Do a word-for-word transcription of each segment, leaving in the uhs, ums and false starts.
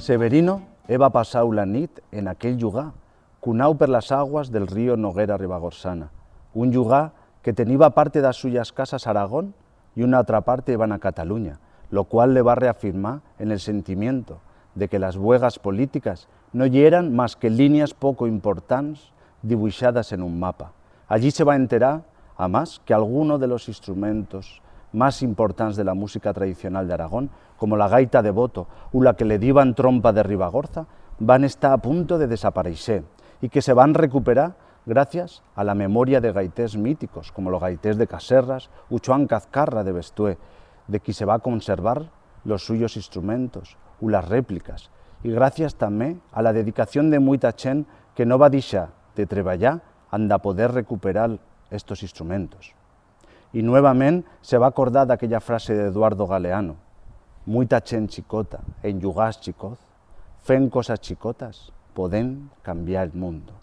Severino heba pasau la nit en aquel llugar, cunau per las aguas del río Noguera Ribagorsana, un llugar que teniba parte d'as suyas casas a Aragón y una atra parte eban a Cataluña, lo cual le va reafirmar en el sentimiento de que las buegas politicas no yeran mas que linyas poco importants dibuixadas en un mapa. Allí se va enterar, amás, que alguno de los instrumentos mas importants de la música tradicional d'Aragón, como la gaita de boto u la que le diban trompa de Ribagorza, van estar a punto de desapareixer y que se van recuperar gracias a la memoria de gaiters míticos, como los gaiters de Caserras u Chuan Cazcarra de Bestué, de qui se va conservar los suyos instrumentos u las replicas, y gracias tamé a la dedicación de muita chent que no va dixar de treballar anda poder recuperar estos instrumentos. Y nuevament se va acordar d'aquella frase d'Eduardo Galeano: «Muita chent chicota, en llugars chicots, fent cosas chicotas, podem cambiar el mundo».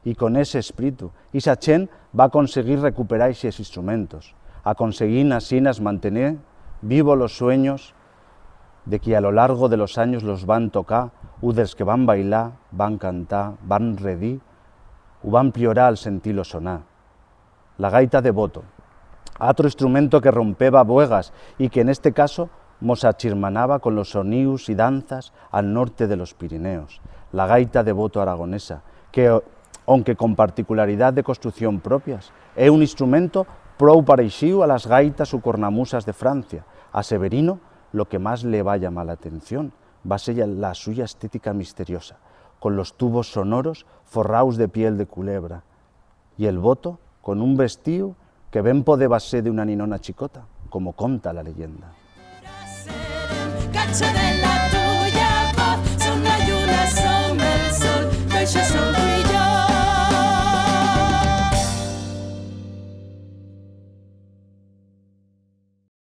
Y con ese espritu, ixa chent va conseguir recuperar ixes instrumentos, aconseguint asinas mantener vivos los sueños de qui a lo largo de los anyos los van tocar u dels que van bailar, van cantar, van redir u van pllorar al sentir-los sonar. La gaita de boto, atro instrumento que rompeba buegas y que en este caso mos achirmanaba con los sonius y danzas al norte de los Pirineos. La gaita de boto aragonesa, que, onque con particularidad de construcción propias, é un instrumento prou pareixiu a las gaitas u cornamusas de Francia. A Severino lo que mas le va llamar l'atención va ser la suya estética misteriosa, con los tubos sonoros forraus de piel de culebra, y el boto con un vestiu que ben podeba ser d'una ninona chicota, como conta la leyenda.